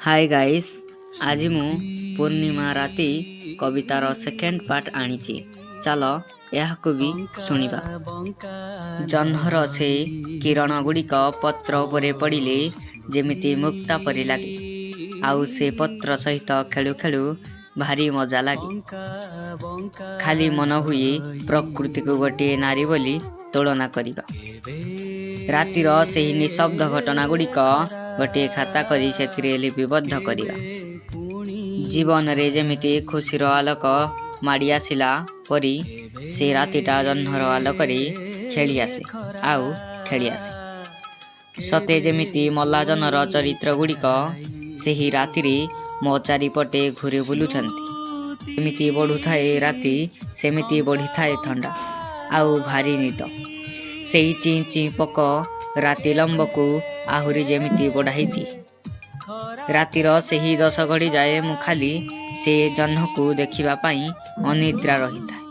ହାଏ guys, ଆଜି ମୁଁ ପୂର୍ଣ୍ଣିମା ରାତି କବିତାର ସେକେଣ୍ଡ ପାର୍ଟ ଆଣିଛି। ଚାଲ ଏହାକୁ ବି ଶୁଣିବା। ଜହ୍ନର ସେ କିରଣ ଗୁଡ଼ିକ ପତ୍ର ଉପରେ ପଡ଼ିଲେ ଯେମିତି ମୁକ୍ତା ପରି ଲାଗେ, ଆଉ ସେ ପତ୍ର ସହିତ ଖେଳୁ ଖେଳୁ ଭାରି ମଜା ଲାଗେ। ଖାଲି ମନ ହୁଏ ପ୍ରକୃତିକୁ ଗୋଟିଏ ନାରୀ ବୋଲି ତୁଳନା କରିବା। ରାତିର ସେହି ନିଶବ୍ଦ ଘଟଣା ଗୁଡ଼ିକ ଗୋଟିଏ ଖାତା କରି ସେଥିରେ ଲିପିବଦ୍ଧ କରିବା। ଜୀବନରେ ଯେମିତି ଖୁସିର ଆଲୋକ ମାଡ଼ି ଆସିଲା ପରି ସେ ରାତିଟା ଜହ୍ନର ଆଲୋକରେ ଖେଳିଆସେ ଆଉ ଖେଳିଆସେ। ସତେ ଯେମିତି ମଲା ଜହ୍ନର ଚରିତ୍ର ଗୁଡ଼ିକ ସେହି ରାତିରେ ମୋ ଚାରିପଟେ ଘୂରି ବୁଲୁଛନ୍ତି। ଯେମିତି ବଢ଼ୁଥାଏ ରାତି, ସେମିତି ବଢ଼ିଥାଏ ଥଣ୍ଡା ଆଉ ଭାରି ନିଦ। ସେଇ ଚିଁ ଚିଁ ପୋକ ରାତି ଲମ୍ବକୁ ଆହୁରି ଯେମିତି ବଢ଼ାଇ ଦିଏ। ରାତିର ସେହି 10 ଘଡ଼ି ଯାଏ ମୁଁ ଖାଲି ସେ ଜହ୍ନକୁ ଦେଖିବା ପାଇଁ ଅନିଦ୍ରା ରହିଥାଏ।